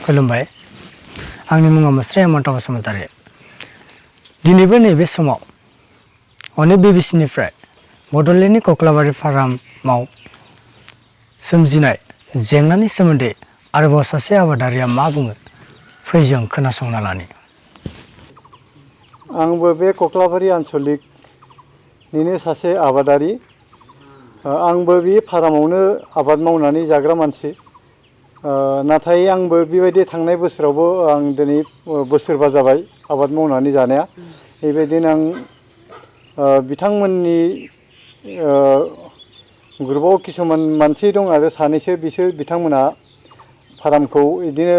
खुलुमबाय आंनि मुङा मुस्रि हेमन्त बसुमतारी दिनैबो नैबे समाव अनेक बिबिसिनिफ्राय बड'लेण्डनि कक्लाबारि फारामाव सोमजिनाय जेंनानि सोमोन्दै आरोबाव सासे आबादारिया मा बुङो फै जों खोनासंना लानि। आंबो बे कक्लाबारि आन्चलिकनिनो सासे आबादारि। आंबो बे फारामावनो आबाद मावनानै जाग्रा मानसि। नाथाय आंबो बेबायदि थांनाय बोसोरावबो आं दिनै बोसोरबा जाबाय आबाद मावनानै जानाया। बेबायदिनो आं बिथांमोननि ग्रुपआव किसुमान मानसि दं आरो सानैसो बिथांमोना फारामखौ बिदिनो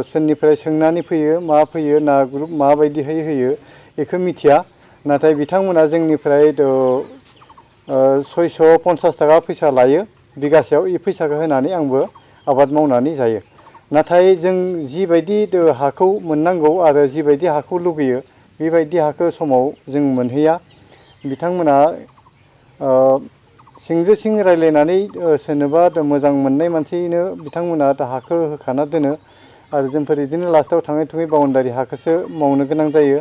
सोरनिफ्राय सोंनानै फैयो मा फैयो ना ग्रुप माबायदिहाय होयो बेखौ मिथिया। नाथाय बिथांमोना जोंनिफ्राय 650 थाखा फैसा लायो बिगासेयाव। बे फैसाखौ होनानै आंबो आबाद मावनानै जायो। नाथाय जों जिबायदि हाखौ मोननांगौ आरो जिबायदि हाखौ लुगैयो बेबायदि हाखौ समाव जों मोनहैया। बिथांमोना सिंजों सिं रायज्लायनानै सोरनोबा मोजां मोननाय मानसिनो बिथांमोना हाखौ होखाना दोनो आरो जोंफोर बिदिनो लास्टआव थाङै थुङै बाउन्डारि हाखौसो मावनो गोनां जायो।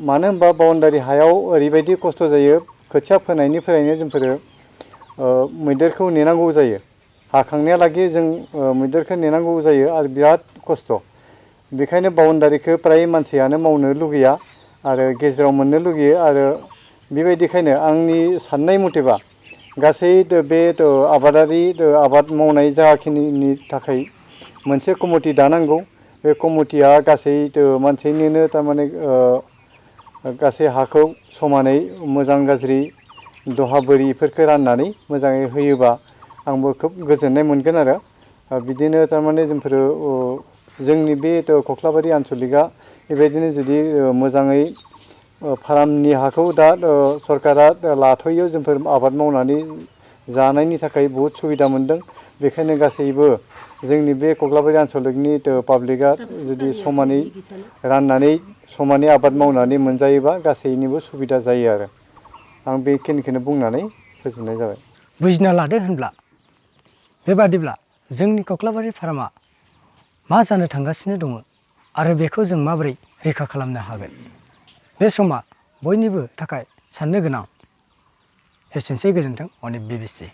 मानो होनबा बाउन्डारि हायाव ओरैबायदि खस्थ' जायो, खोथिया फोनायनिफ्रायनो जोंफोरो मैदेरखौ नेनांगौ जायो। हाखांनायालागै जों मैदेरखौ नेनांगौ जायो आरो बिराद खस्थ'। बेखायनो बाउन्डारिखौ फ्राय मानसियानो मावनो लुगैया आरो गेजेराव मोननो लुगैयो। आरो बेबायदिखायनो आंनि साननाय मथेबा गासै बे आबाद मावनाय जाखिनि थाखाय मोनसे कमिटि दानांगौ। बे कमिटिया गासै मानसिनिनो थारमाने गासै हाखौ समानै मोजां गाज्रि दहा बोरिफोरखौ राननानै मोजाङै होयोबा आंबो खोब गोजोननाय मोनगोन आरो। बिदिनो थारमाने जोंफोरो जोंनि बे कक्लाबारि आन्चलिकआ बेबायदिनो जुदि मोजाङै फारामनि हाखौ दा सरकारा लाथ'यो, जोंफोर आबाद मावनानै जानायनि थाखाय बहुद सुबिदा मोनदों। बेखायनो गासैबो जोंनि बे कक्लाबारि आन्चलिकनि पाब्लिकआ जुदि समानै राननानै समानै आबाद मावनानै मोनजायोबा गासैनिबो सुबिदा जायो आरो। आं बेखिनिखौनो बुंनानै फोजोबनाय जाबाय। बुजिना लादो होनब्ला बेबादिब्ला जोंनि कक्लाबारि फारामा मा जानो थांगासिनो दङ आरो बेखौ जों माबोरै रैखा खालामनो हागोन, बे समा बयनिबो थाखाय साननो गोनां। एसेनोसै, गोजोन्थों। अनेक बिबिसि।